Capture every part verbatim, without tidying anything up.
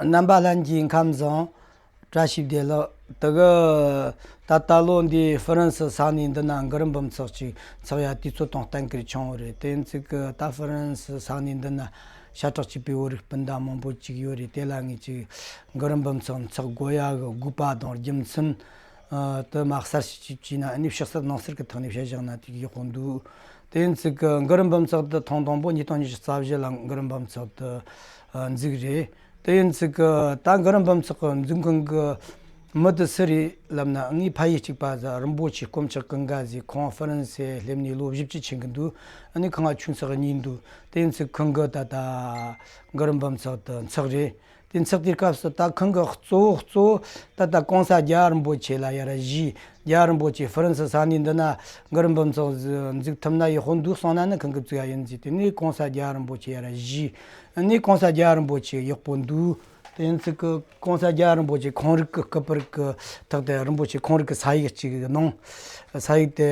རྣམ་པ་ལྷན་རྒྱས་ཁམས་བཟང་། བཀྲ་ཤིས་བདེ་ལེགས། དེ་གི་ད་ལྟ་ལོ་འདིའི་ཧྥ་རན་སི་ས་གནས་འདི་ན་གུ་རུ་འབུམ་ཚོགས་ཅིག་འཚོགས་ཡ་དུས་ཚོད་དང་གཏན་འཁེལ་བྱུང་བ་རེད། དེ་ཚིག་གི་ད་ཧྥ་རན་སི་ས་གནས་འདི་ན་ཤ་ཁྲག་གཅིག་པའི་བོད་རིགས་སྤུན་ཟླ་མང་པོ་ཅིག་ཡོད་རེད། དེ་ལ་ངས་ཅིག་གུ་རུ་འབུམ་ཚོགས་འཚོགས་དགོས་ཡ་གི་དགོས་པ་དང་རྒྱུ་མཚན། ཨ། དེ་མ་གསལ་ཞིག་བྱས་ན་ནི་ཕྱི་གསལ་ནང་གསལ་གྱི་ཐོག་ནས་བཤད་བཞག་ན་དེ་ཡག་པོ་འདུག་དེ་ཡིན་ཚིག་གི་གུ་རུ་འབུམ་ཚོགས་དེ་ཐེངས་དང་པོ་ཉིས་སྟོང་ཉི་ཤུ་རྩ་བཞི་ལ་གུ་རུ་འབུམ་ཚོགས་དེ་འཛུགས་རེད། དེ་ཡིན་ཚིག་གི་ད་གུ་རུ་འབུམ་ཚོགས་ཀྱི་འཛུགས་མཁན་གྱི་མི་དེ་སུ་རེད་ལབ་ན། ངའི་ཕ་ཡུལ་གཅིག་པ་ཟེར་རིན་པོ་ཆེ་དཀོན་མཆོག་ཀུན་དགའ་ཟེར། ཁོང་ཧྥ་རན་སི་སླེབས་ནས་ལོ་བཞི་བཅུ་ཕྱིན་གྱི་འདུག་ཨ་ནི་ཁོང་ང་ཆུང་ཙག་གཉིས་འདུག་དེ་ཡིན་ཚིག་ཁོང་གིས་ད་ལྟ་གུ་རུ་འབུམ་ཚོགས་དེ་འཚོགས་རེད། དེ་འཚོགས་དུས་སྐབས་སུ་ད་ཁོང་གིས་གཙོ་བོ་གཙོ་བོ་ད་ལྟ་གོང་ས་རྒྱལ་བ་རིན་པོ་ཆེ་ལ་ཡར་ཞུས། རྒྱལ་བ་རིན་པོ་ཆེ་ཧྥ་རན་སི་ས་གནས་འདི་ན་གུ་རུ་འབུམ་ཚོགས་འཛུགས་ཐུབ་ན་ཡག་པོ་འདུག་གསུངས་ན་ནི་ཁོང་གིས་བཙུགས་ཡ་ཡིན་ཟེར། དེ་ནས་གོང་ས་རྒྱལ་བ་རིན་པོ་ཆེ་ཡར་ཞུས། ཨ་ནི་གོང་ས་རྒྱལ་བ་རིན་པོ་ཆེ་ཡག་པོ་འདུག་དེ་ཡིན་ཚིག་གི་གོང་ས་རྒྱལ་བ་རིན་པོ་ཆེ་ཁོང་རང་གི་སྐུ་པར་གྱི་ཐོག་དེ་རིན་པོ་ཆེ་ཁོང་རང་གི་ས་ཡིག་ཅིག་གནང་། ས་ཡིག་དེ་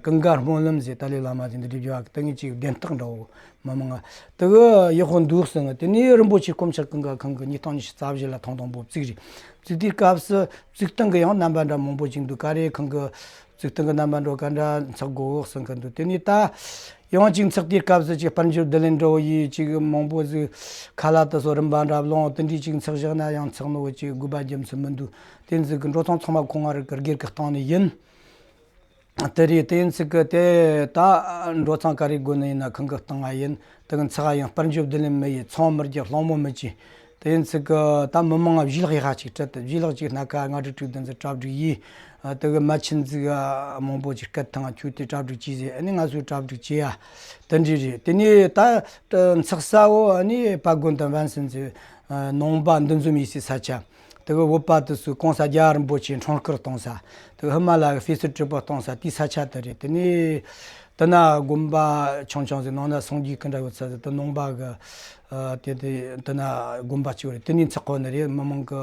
ཀུན་དགའ་སྨོན་ལམ་ཟེར། ཏཱ་ལའི་བླ་མ་ཟེར་འདི་འབྲི་རྒྱུ་བ་གི་ད་ངས་ཅིག་བདེན་རྟགས་འདྲ་བོ། མི་མང་ང་། དེ་གི་ཡག་པོ་འདུག་གསུངས། དེ་ནས་རིན་པོ་ཆེ་དཀོན་མཆོག་ཀུན་དགའ་ཁོང་གིས་ཉིས་སྟོང་ཉི་ཤུ་རྩ་བཞི་ལ་ཐེངས་དང་པོ་བཙུགས་རེད། བཙུགས་དུས་སྐབས་སུ་བཙུགས་སྟངས་ཀྱི་ཡང་རྣམ་པ་འདྲ་མང་པོ་ཅིག་འདུག་ག་རེ་ཁོང་གིས་བཙུགས་སྟངས་ཀྱི་རྣམ་པ་འདྲ་ག་འདྲ་འཚོགས་དགོས་གསུང་གི་འདུག་དེ་ནས་ད་ཡང་ཅིག་འཚོགས་དུས་སྐབས་སུ་ཅིག་དཔལ་འབྱོར་བསྡུ་ལེན་འདྲ་བོ་ཡིས་ཅིག་མང་པོ་ཟིག་ཁ་ལག་དེ་ཚོ་རིན་པ་འདྲ་བླངས། དེ་འདྲས་ཅིག་འཚོགས་བཞག་ན་ཡང་འཚོགས་ནོ་ཅིག་དགོས་པ་རྒྱུ་མཚན་མི་འདུག་དེ་ཚོ་གི་འགྲོ་སྟངས་ཚང་མ་ཁོང་ང་རང་གི་སྒེར་གྱི་སྟེང་ནས་ཡིན། དེ་རེད། དེ་ཡིན་ཚིག་གི་དེ་ད་འགྲོ་སྟངས་ག་རེ་དགོས་ནི་ཡིན་ན་ཁོང་གི་སྟེང་ང་ཡིན། དེ་གི་འཚོགས་ཡང་དཔལ་འབྱོར་བསྡུ་ལེན་མི་ཡིན། ཚོང་མི་རྒྱག། སློང་མོ་མི་བྱེད། དེ་ཡིན་ཚིག་གི་ད་མི་མང་ང་བཞེས་ལག་ཡག་ཅིག་སྤྲད། དེ་བཞེས་ལག་ཅིག་སྣ་ཁ་ལྔ་དྲུག་དྲུག་བདུན་ཙམ་གྲ་སྒྲིག་ཡིས། དེ་གི་མ་ཆིན་ཟིག་མང་པོ་ཅིག་སྐད་ཐང་ཁྱོད་དེ་གྲ་སྒྲིག་བྱས་ཟེར། ཨ་ནི་ང་ཚོས་གྲ་སྒྲིག་བྱས་ཡ་དེ་འདྲས་རེད། དེ་ནས་ད་འཚོགས་ས་བོ་ཨ་ནི་དཔལ་མགོན་དང་ཝན་སན་ཟེར་ནང་པ་འདུ་འཛོམས་ཡེད་སའི་ས་ཆ། དེ་གི་བོད་པ་དེ་ཚོས་གོང་ས་རྒྱལ་བ་རིན་པོ་ཆེ་འཁྲུངས་སྐར་གཏོང་ས། དེ་གི་ཧི་མ་ལ་གི་ཧྥེ་སི་ཊི་བལ་གཏོང་ས་དེའི་ས་ཆ་དེ་རེད། དེ་ནས་དེ་ན་དགོན་པ་ཆུང་ཆུང་ཟིག་ནང་ན་སངས་རྒྱས་སྐུ་འདྲ་ཡོད་ས་ཟིག་དེ་ནང་པ་གི་ཨ་དེ་དེ་དེ་ན་དགོན་པ་གཅིག་རེད། དེ་ནས་འཚོགས་གོ་ནི་རེད། མི་མང་གི་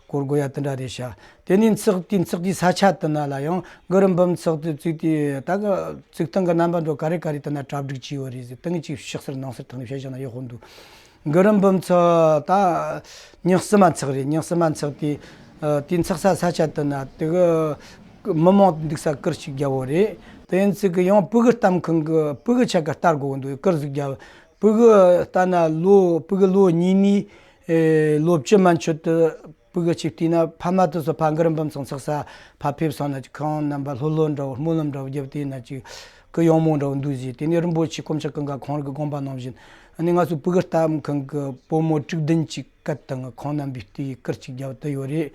སྐོར་དགོས་ཡ་དེ་འདྲ་རེད་ཤག་དེ་ནས་འཚོགས་དེ་འཚོགས་དེའི་ས་ཆ་དེ་ན་ལ་ཡང་གུ་རུ་འབུམ་ཚོགས་དེ་བཙུགས་དེ་ད་གི་བཙུགས་སྟངས་གི་རྣམ་པ་འདྲ་ག་རེ་ག་རེ་དེ་ན་གྲ་སྒྲིག་བྱས་ཡོད་རེད་ཟེར། དེ་ངས་ཅིག་ཕྱི་གསལ་ནང་གསལ་ཐོག་ནས་བཤད་བཞག་ན་ཡག་པོ་འདུག་གུ་རུ་འབུམ་ཚོགས་ད་ཉིན་གསུམ་མ་འཚོགས་རེད། ཉིན་གསུམ་མ་འཚོགས་དུས་ཨ་དེ་འཚོགས་ས་ས་ཆ་དེ་ན་དེ་གི་མི་མང་འདུག་ས་ཀིར་གཅིག་རྒྱབ་བོ་རེད། དེ་ཡིན་ཚིག་གི་ཡང་ཕྲུ་གུ་གཏམ་མཁན་གི་ཕྲུ་གུ་ཆ་ག་ལྟ་དགོས་འདུག་ཀིར་ཟིག་རྒྱབ། ཕྲུ་གུ་ལྟ་ན་ལོ་ཕྲུ་གུ་ལོ་གཉིས་ནས་ཨེ་ལོ་བཅུ་མན་ཆད་དུ་ཕྲུ་གུ་གཅིག་བལྟས་ན་ཕ་མ་དེ་ཚོ་ཕ་གུ་རུ་འབུམ་ཚོགས་འཚོགས་ས་ཕ་ཕེབས་སོང་ན་ཅིག་ཁོང་རྣམ་པ་ལྷོད་ལྷོད་འདྲ་བོ་སྨོན་ལམ་འདྲ་བོ་རྒྱབ་དེ་ན་ཅིག་གུ་ཡངས་མོ་འདྲ་བོ་འདུག་ཟེར། དེ་ནས་རིན་པོ་ཆེ་དཀོན་མཆོག་ཀུན་དགའ་ཁོང་རང་གི་དགོངས་པ་ནང་བཞིན་ཨ་ནི་ང་ཚོའི་ཕྲུ་གུ་གཏམ་མཁན་གི་བུ་མོ་དྲུག་བདུན་ཅིག་སྐད་བཏང་ཁོང་རྣམ་པའི་ལྟའི་ཀིར་གཅིག་རྒྱབ་དེ་ཡོད་རེད།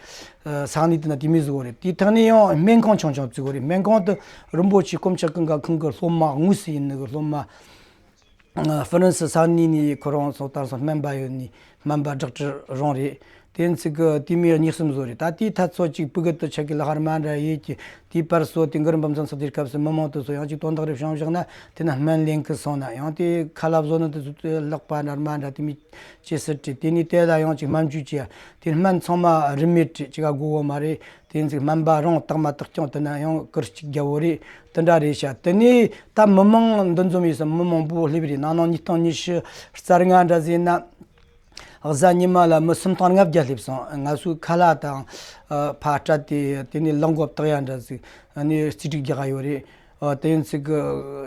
ས་གནས་དེ་ན་དེ་མོ་ཟིག་ཡོད་རེད། དེའི་ཐོག་ནས་ཡང་སྨན་ཁང་ཆུང་ཆུང་བཙུགས་ཡོད་རེད། སྨན་ཁང་དེ་རིན་པོ་ཆེ་དཀོན་མཆོག་ཀུན་དགའ་ཁོང་གི་སློབ་མ་དངོས་སུ་ཡིན་ནི་གི་སློབ་མ་ཧྥ་རན་སི་ས་གནས་ནས་ཁོ་རང་ཚོ་དར་སོང་སྨན་པ་ཡོད་ནི་སྨན་པ་ཌོག་ཊར་རང་རེད། དེ་ཚིག་གི་དེ་མོ་གཉིས་གསུམ་བཟོ་རེད། ད་དེའི་ཐད་ཚོ་གཅིག་ཕྲུ་གུ་དེ་ཆ་གི་ལག་ར་མ་འདྲ་ཡོད་ཀྱི་དེའི་བར་སོ་དེ་གུ་རུ་འབུམ་ཚོགས་འཚོགས་དུས་སྐབས་སུ་མི་མང་དེ་ཚོ་ཡང་གཅིག་དོན་དག་རེ་བྱུང་བཞག་ན་དེ་ན་སྨན་ལེན་གི་སོང་ན་ཡང་དེ་ཁ་ལག་བཟོ་ནི་དེ་ཚོ་ལག་པ་འདྲ་མ་འདྲ་དེ་མོ་ཅི་སྲིད་དྲི་དེ་ནས་དེ་ལ་ཡང་གཅིག་སྨན་བཅོས་བྱས་དེ་སྨན་ཚང་མ་རིན་མེད་དྲི་ཅི་ག་དགོས་བོ་མ་རེད། དེ་ཚིག་སྨན་པ་རང་དག་མ་དག་ཀྱང་དེ་ན་ཡང་ཀིར་གཅིག་རྒྱབ་བོ་རེད། དེ་འདྲ་རེད་ཤག་དེ་ནས་ད་མི་མང་འདུ་འཛོམས་ཡོད་ས་མི་མང་པོ་སླེབས་རེད། ནང་ནང་ཉིས་སྟོང་ཉི་ཤུ་རྩ་ལྔ་འདྲ་ཟེར་ན། གཟའ་ཉི་མ་ལ་མི་སུམ་སྟོང་ལྔ་བརྒྱ་སླེབས་སོང་། ང་ཚོས་ཁ་ལག་དང་ཨ་ཕར་སྤྲད་དེ་དེ་ནས་ལག་འགོ་བཏགས་ཡ་འདྲ་ཟིག་ཨ་ནི་རྩིས་སྒྲིག་རྒྱག་ག་ཡོད་རེད། ཨ་དེ་ཡིན་ཚིག་གི་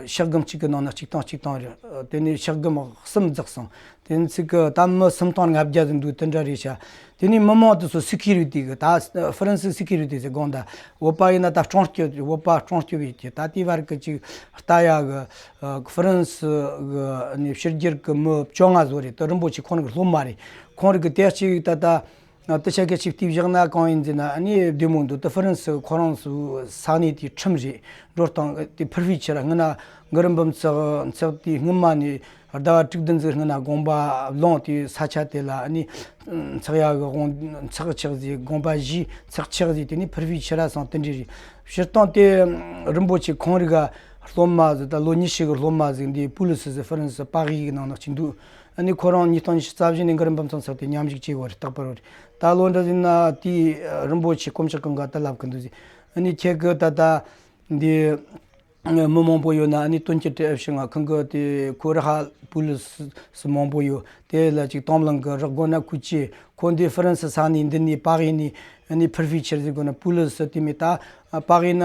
ཤག་སྒམ་གཅིག་གི་ནང་ན་གཅིག་སྟོང་གཅིག་སྟོང་རེད། ཨ་དེ་ནས་ཤག་སྒམ་གསུམ་རྫོགས་སོང་། དེ་ཡིན་ཚིག་གི་ད་མི་སུམ་སྟོང་ལྔ་བརྒྱ་ཟིག་འདུག་དེ་འདྲ་རེད་ཤག་དེ་ནས་མི་མང་དེ་ཚོ་སི་ཁི་རི་ཊི་གི་ད་ཧྥ་རན་སི་སི་ཁི་རི་ཊི་ཟེར་དགོངས་དག་བོད་པ་ཡིན་ན་ད་སྲུང་སྐྱོབ་བོད་པ་སྲུང་སྐྱོབ་ཡིན་གྱི་ད་དེའི་བར་གི་ཅིག་ལྟ་ཡ་གི་ཧྥ་རན་སི་གི་ནི་ཕྱི་རྒྱལ་གི་མི་བཅོ་ལྔ་བཟོ་རེད། དེ་རིན་པོ་ཆེ་ཁོང་གི་སློབ་མ་རེད། ཁོང་རིག་གི་དེ་གཅིག་ད་ད་དེ་ཆ་གི་ཅིག་བལྟས་བཞག་ན་གང་ཡིན་ཟེར་ན་ནི་བདེ་མོ་འདུག་དེ་ཧྥ་རན་སི་ཁོ་རང་ཚོའི་ས་གནས་དེའི་ཁྲིམས་རེད། འགྲོ་སྟངས་དེ་ཕུར་བུའི་ཆེ་ར་སྔོན་ན་གུ་རུ་འབུམ་ཚོགས་འཚོགས་དུས་སྔོན་མ་ནས་ཟླ་བ་དྲུག་བདུན་ཟིག་སྔོན་ན་དགོངས་པ་བླངས་དུས་ས་ཆ་དེ་ལ་ནི་འཚོགས་ཡ་གི་དགོངས་འཚོགས་ཆོག་ཟེར་དགོངས་པ་བཞེས་འཚོགས་ཆོག་ཟེར་དེ་ནི་ཕུར་བུའི་ཆེ་ར་སོང་དེ་འདྲ་རེད། སྤྱིར་བཏང་དེ་རིན་པོ་ཆེ་ཁོང་རིག་ག་སློབ་མ་ཟིག་ད་ལོ་ཉི་ཤུ་གི་སློབ་མ་ཟིག་འདི་པུ་ལི་སི་ཟིག་ཧྥ་རན་སི་པ་རི་གི་ནང་ན་གཅིག་འདུག་ཨ་ནི་ཁོ་རང་ཉིས་སྟོང་ཉི་ཤུ་རྩ་བཞི་ནས་གུ་རུ་འབུམ་ཚོགས་འཚོགས་དེ་མཉམ་ཞུགས་བྱེད་དགོས་རེད། རྟག་པར་རེད། ད་ལོ་འདྲ་ཟིག་ན་དེ་རིན་པོ་ཆེ་དཀོན་མཆོག་ཀུན་དགའ་ད་ལབ་གི་འདུག་ཟེར། ཨ་ནི་ཁྱེད་ཀྱི་ད་ལྟ་འདི་ མི་མང་པོ་ཡོད་ན་ཨ་ནི་དོན་རྐྱེན་དེ་ཨེ་ཕྱིན་ང་ཁང་གི་དེ་ཁོ་ར་ཧ་པུ་ལི་སི་མང་པོ་ཡོད། དེ་ལ་ཅིག་དང་བླངས་གི་རག་དགོས་ན་ཁུ་ཅི་ཁོ་འདི་ཧྥ་རན་སི་ས་ནས་འདི་ནས་པ་རི་ནས་ཨ་ནི་ཕུར་ཕི་ཆེར་ཟིག་དགོས་ན་པུ་ལི་སི་དེ་མི་ད་པ་རི་ན་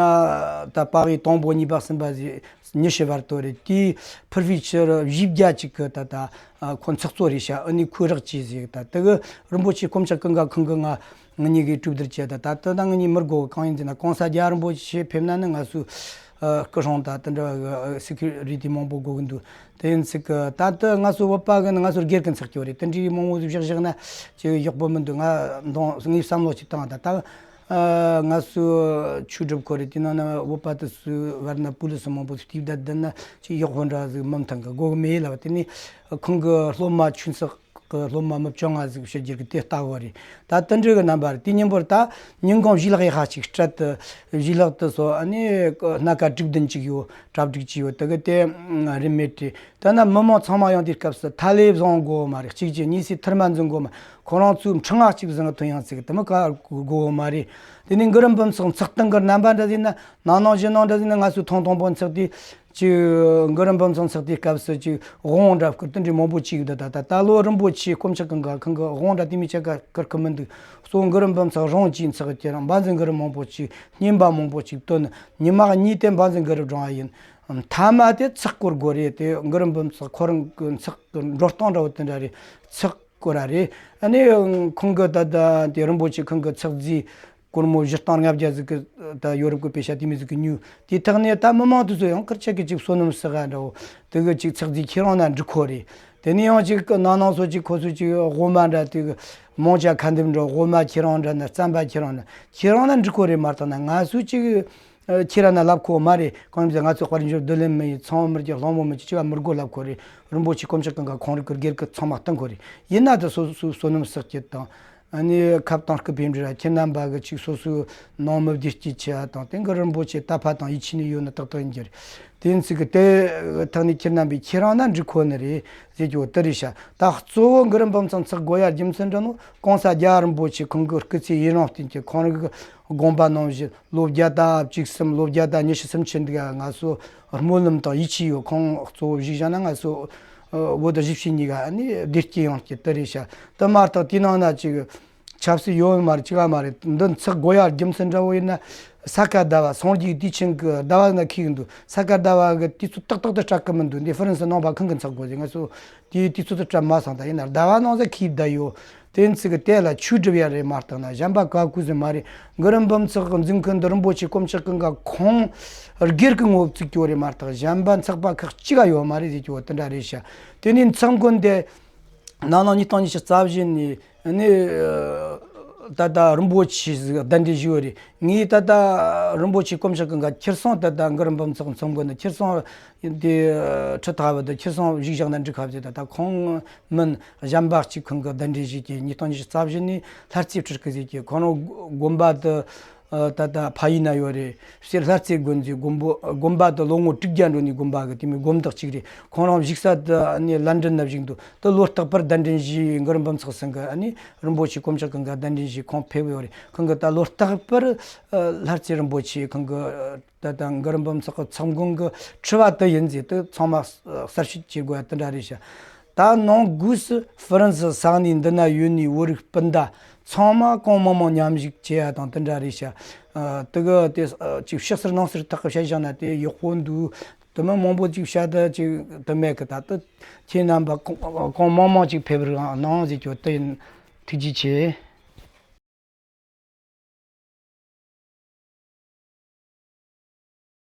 ད་པ་རི་དང་པོ་གཉིས་པ་གསུམ་པ་ཟིག་ཉི་ཤུ་བར་དོ་རེད། དེའི་ཕུར་ཕི་ཆེར་བཞི་བརྒྱ་ཅིག་གི་ད་ད་ཁོ་ཚགས་གཙོ་རེད་ཤག་ཨ་ནི་ཁོས་རག་ཅི་ཟིག་ད་དེ་གི་རིན་པོ་ཆེ་དཀོན་མཆོག་ཀུན་དགའ་ཁང་གི་ང་ང་གཉིས་ཀྱིས་གྲོས་བསྡུར་བྱས། ད་ད་ལྟ་ད་ང་གཉིས་མི་དགོས་གང་ཡིན་ཟེར་ན་གོང་ས་རྒྱལ་བ་རིན་པོ་ཆེ་ཕེབས་ན་ནི་ང་ཚོའི་སྐུ་སྲུང་དང་དེ་འདྲ་སི་ཁུ་རི་ཊི་མང་པོ་དགོས་ཀྱི་འདུག་དེ་ཡིན་ཚིག་གི་ད་ལྟ་ང་ཚོ་བོད་པ་གི་ནི་ང་ཚོར་སྒེར་གྱི་ཚགས་ཀྱི་རེད། དེ་འདྲའི་མང་བོ་བཞག་བཞག་ན་ཅིག་ཡག་པོ་མི་འདུག་ང་འདང་ངས་བསམ་བློ་ཅིག་བཏང་། ད་ད་ང་ཚོ་ཆོས་སྒྲུབ་ཁོ་རེད། དེ་ནང་ན་བོད་པ་དེ་ཚོའི་བར་ན་པུ་ལི་སི་མང་པོ་ཞིག་བསྡད་བསྡད་ན་ཅིག་ཡག་པོ་འདྲ་ཟིག་མི་མཐོང་གི་དགོས་གི་མེད་ལབ། དེ་ནས་ཁོང་གི་སློབ་མ་ཆོས་ཚོགས་གི་སློབ་མ་མི་བཅོ་ལྔ་ཟིག་ཕྱི་རྒྱལ་གི་དེ་ལྟ་བུ་རེད། ད་དེ་འདྲ་གི་རྣམ་པ་རེད། དེ་ཉིན་པོར་ད་ཉིན་གུང་བཞི་ལྷག་ཡག་ཧ་ཅིག་སྤྲད་དུ་བཞི་ལྷག་དུ་སོ་ཨ་ནི་སྣ་ཁ་དྲུག་བདུན་ཅིག་ཡོད། གྲ་སྒྲིག་ཅིག་ཡོད། དེ་གི་དེ་རིན་མེད་རེད། ད་ན་མི་མང་ཚང་མ་ཡོང་དུས་སྐབས་སུ་ཐ་ལེ་བཟང་དགོས་མ་རེད། གཅིག་གཅིག་གཉིས་སུ་ཐུར་མ་འཛིན་དགོས་མ། ཁོ་རང་ཚོའི་འཕྲུལ་ངག་གཅིག་བཟང་ཐོན་ཡང་ཟིག་དེ་མི་ག་དགོས་མ་རེད། དེ་ནས་གུ་རུ་འབུམ་ཚོགས་ཚོགས་སྟངས་གི་རྣམ་པ་འདྲ་ཟིག་ན་ནང་ནང་བཞིན་ནང་འདྲ་ཟིག་ན་ང་ཚོའི་ཐོང་ཐོང་པོ་ཚོགས་དུས། ཅིག་གུ་རུ་འབུམ་ཚོགས་ཚོགས་དུས་སྐབས་སུ་ཅིག་དབང་འདྲ་བསྐུར་དེ་འདྲའི་མང་པོ་ཅིག་འདུག་ད་ད་ད་ལོ་རིན་པོ་ཆེ་དཀོན་མཆོག་ཀུན་དགའ་ཁང་གི་དབང་འདྲ་དེ་མི་ཆ་ག་བསྐུར་གི་མི་འདུག་གཙོ་བོ་གུ་རུ་འབུམ་ཚོགས་རང་གཅིག་ཚོགས་ཀྱི་རང་བཛྲ་གུ་རུ་མང་པོ་ཅིག་བསྙེན་པ་མང་པོ་ཅིག་བཏོན། ཉི་མ་གཉིས་དེ་བཛྲ་གུ་རུ་བགྲང་བ་ཡིན། མཐའ་མ་དེ་ཚོགས་བསྐོར་དགོས་རེད། དེ་གུ་རུ་འབུམ་ཚོགས་ཁོ་རང་གི་ཚོགས་ཀྱི་འགྲོ་སྟངས་འདྲ་བོ་དེ་འདྲ་རེད། ཚོགས་བསྐོར་ར་རེད། ཨ་ནི་ཁོང་གི་ད་ལྟ་དེ་རིན་པོ་ཆེ་ཁོང་གི་ཚོགས་རྫས་སྒོར་མོ་བཞི་སྟོང་ལྔ་བརྒྱ་ཟིག་གི་ད་ཡོ་རོབ་གི་པེ་ཤ་དེ་མི་ཟིག་གི་ཉོས། དེ་ཐག་ནས་ད་མི་མང་དེ་ཚོ་ཡང་ཁུར་ཆ་གི་ཅིག་བསོད་ནམས་བསགས་འདྲ་བོ་དེ་གི་ཅིག་ཚོགས་རྫས་ཁྱེར་ཡོང་ན་འགྲིག་ཁོ་རེད། དེ་ནས་ཡང་ཅིག་གི་ནང་ནང་སོ་ཅིག་ཁོ་ཚོ་ཅིག་དབུ་མ་འདྲ་དེ་གི་མང་ཇ་ཁ་འདེབས་འདྲ་དབུ་མ་ཁྱེར་ཡོང་འདྲ་ན་རྩམ་པ་ཁྱེར་ཡོང་ན་ཁྱེར་ཡོང་ན་འགྲིག་ཁོ་རེད། མ་གཏོགས་ན་ང་ཚོ་ཅིག་ཁྱེད་རང་ན་ལབ་ཁོ་མ་རེད། གང་ཡིན་ཟེར་ང་ཚོ་དཔལ་འབྱོར་བསྡུ་ལེན་མི་ཡིན། ཚང་མ་མི་རྒྱུ་གླང་མོ་མི་ཅི་ཅི་བ་མི་དགོས་ལབ་ཁོ་རེད། རིན་པོ་ཆེ་དཀོན་མཆོག་ཀུན་དགའ་ཁོང་རིག་གི་སྒེར་གི་ཚང་མ་བཏང་ཁོ་རེད། ཡིན་ན་དེ་སོ་སོའི་བསོད་ནམས་བསགས་ཀྱི་དང་ཨ་ནི་ཁབ་དང་སྐུ་ཕེབས་འདྲ་ཁྱེད་རྣམ་པ་གི་ཅིག་སོ་སོའི་ནང་མི་བདེ་སྐྱིད་ཆེ་བ་དང་དེང་གི་རིན་པོ་ཆེ་ལྟ་ཕ་དང་ཡིད་ཆེས་ནི་ཡོད་ན་ཏག་ཏག་ཡིན་རྒྱུ་རེད། དེ་ཡིན་ཚིག་གི་དེ་ཐག་ནས་ཁྱེད་རྣམ་པས་ཁྱེད་རང་ན་འགྲིག་ཁོ་ནི་རེད་ཟེར་རྒྱུ་བོ་དེ་རེད་ཤག་ད་གཙོ་བོ་གུ་རུ་འབུམ་ཚོགས་ཚོགས་དགོས་ཡ་རྒྱུ་མཚན་འདྲ་ནོ་གོང་ས་རྒྱལ་བ་རིན་པོ་ཆེ་ཁོང་གི་སྐུ་ཚེ་ཡུན་རིང་བརྟན་གྱི་ཁོང་རིག་དགོངས་པ་ནང་བཞིན་ལོ་བརྒྱ་དང་བཅུ་གསུམ་ལོ་བརྒྱ་དང་ཉི་ཤུ་སུམ་ཅུ་འདུག་ང་ཚོ་སྨོན་ལམ་དང་ཡིད་ཆེས་ཡོད། ཁོང་གཙོ་བོ་བཞུགས་བཞག་ན་ང་ཚོ་བོད་བཞི་བྱེ་གཉིས་ཀ་ནི་བདེ་སྐྱིད་ཡོང་གི་དེ་རེད་ཤག་དེ་མ་གཏོགས་དེ་ནང་ན་ཅིག་ཆབ་སྲིད་ཡོད་མ་རེད། ཅི་ག་མ་རེད། འདི་ཚོགས་དགོས་ཡ་རྒྱུ་མཚན་འདྲ་བོ་ཡིན་ན་ས་ག་ཟླ་བ་སངས་རྒྱས་དུས་ཆེན་གྱི་ཟླ་བ་ན་ཁེལ་གི་འདུག་ས་ག་ཟླ་བ་གི་དུས་ཚོད་ཏག་ཏག་ཏུ་སྤྲད་གི་མི་འདུག་འདི་ཧྥ་རན་སི་ནང་པ་ཁང་གི་ཚོགས་དགོས་ཟེར། ང་ཚོ་དེའི་དུས་ཚོད་དུ་སྤྲད་མ་སོང་། ད་ཡིན་ན་ཟླ་བ་ནང་ཟེར་ཁེལ་བསྡད་ཡོད། དེ་ཚིག་གི་དེ་ལ་ཆོས་སྒྲུབ་ཡ་རེད་མ་གཏོགས་ན་གཞན་པ་ག་གུ་ཟིག་མ་རེད། གུ་རུ་འབུམ་ཚོགས་ཀྱི་འཛིན་མཁན་འདི་རིན་པོ་ཆེ་དཀོན་མཆོག་ཀུན་དགའ་ཁོང་སྒེར་གྱི་ངོ་བོ་བཙུགས་ཀྱི་ཡོད་རེད་མ་གཏོགས་གཞན་པ་ཚོགས་པ་ཁག་གཅིག་ག་ཡོད་མ་རེད་ཟེར་གྱི་ཡོད། དེ་འདྲ་རེད་ཤག་དེ་ནས་ཚོགས་མགོན་དེ་ནང་ལོ་ཉིས་སྟོང་ཉི་ཤུ་རྩ་བཞི་ནས་ནི་ད་ལྟ་རིན་པོ་ཆེ་ཟིག་གདན་འདྲེན་ཞུས་ཡོད་རེད། ངས་ད་ལྟ་རིན་པོ་ཆེ་དཀོན་མཆོག་ཀུན་དགའ་ཁྱེར་སོང་། ད་ལྟ་གུ་རུ་འབུམ་ཚོགས་ཚོགས་མགོན་ནི་ཁྱེར་སོང་། དེ་ཁྲི་ཐག་བ་དེ་ཁྱེར་སོང་བཞུགས་བཞག་ན་འགྲིག་ག་ཟེར། ད་ལྟ་ཁོང་མིན་གཞན་པ་གཅིག་ཁོང་གི་གདན་འདྲེན་ཞུས་ཀྱི་ཉིས་སྟོང་ཉི་ཤུ་རྩ་བཞི་ནས་ལྷ་རྩེ་སྤྲུལ་སྐུ་ཟེར་གྱི་ཁོང་རང་དགོན་པ་དེ་ད་ལྟ་ཕ་ཡུལ་ན་ཡོད་རེད་ཟེར། ལྷ་རྩེ་དགོན་ཟེར་དགོན་པོ་དགོན་པ་དེ་ལོ་ངོ་དྲུག་བརྒྱ་འགྲོ་ནས་དགོན་པ་གི་དེ་མོ་དགོན་བདག་གཅིག་རེད། ཁོང་རང་བཞུགས་ས་དེ་ནས་ལན་ཀྲན་ན་བཞུགས་འདུག་དེ་ལོ་རྟག་པར་གདན་འདྲེན་ཞུས། གུ་རུ་འབུམ་ཚོགས་ཚང་གི་ཨ་ནི་རིན་པོ་ཆེ་དཀོན་མཆོག་ཀུན་དགའ་གདན་འདྲེན་ཞུས་ཁོང་ཕེབས་ཡོད་རེད། ཁོང་གི་ད་ལོ་རྟག་པར་ལྷ་རྩེ་རིན་པོ་ཆེ་ཁོང་གི་ད་ལྟ་གུ་རུ་འབུམ་ཚོགས་ཀྱི་ཚོགས་མགོན་གྱི་ཁྲི་པ་དེ་ཡིན་ཟེར། དེ་ཚང་མ་གསལ་བཤད་བྱེད་དགོས་ཡ་དེ་འདྲ་རེད་ཤག་ད་ནང་སྒོས་སུ་ཧྥ་རན་སི་ས་གནས་འདི་ན་ཡོད་ནི་བོད་རིགས་སྤུན་ཟླ་ཚང་མ་གང་མང་མང་མཉམ་ཞུགས་བྱེད་ཡ་དང་དེ་འདྲ་རེད་ཤག་དེ་གི་དེ་ཅིག་ཕྱི་ཟུར་ནང་ཟུར་ཐག་གི་བཤད་བཞག་ན་དེ་ཡག་པོ་འདུག་དེ་མིན་མང་པོ་ཅིག་བཤད་ད་ཅིག་དེ་མེད་གི། ད་ལྟ་ཁྱེད་རྣམ་པ་གང་གང་མང་མང་ཅིག་ཕེབས་རོགས་གནང་ཟེར་རྒྱུ་དེ་ཡིན། ཐུགས་རྗེ་ཆེ།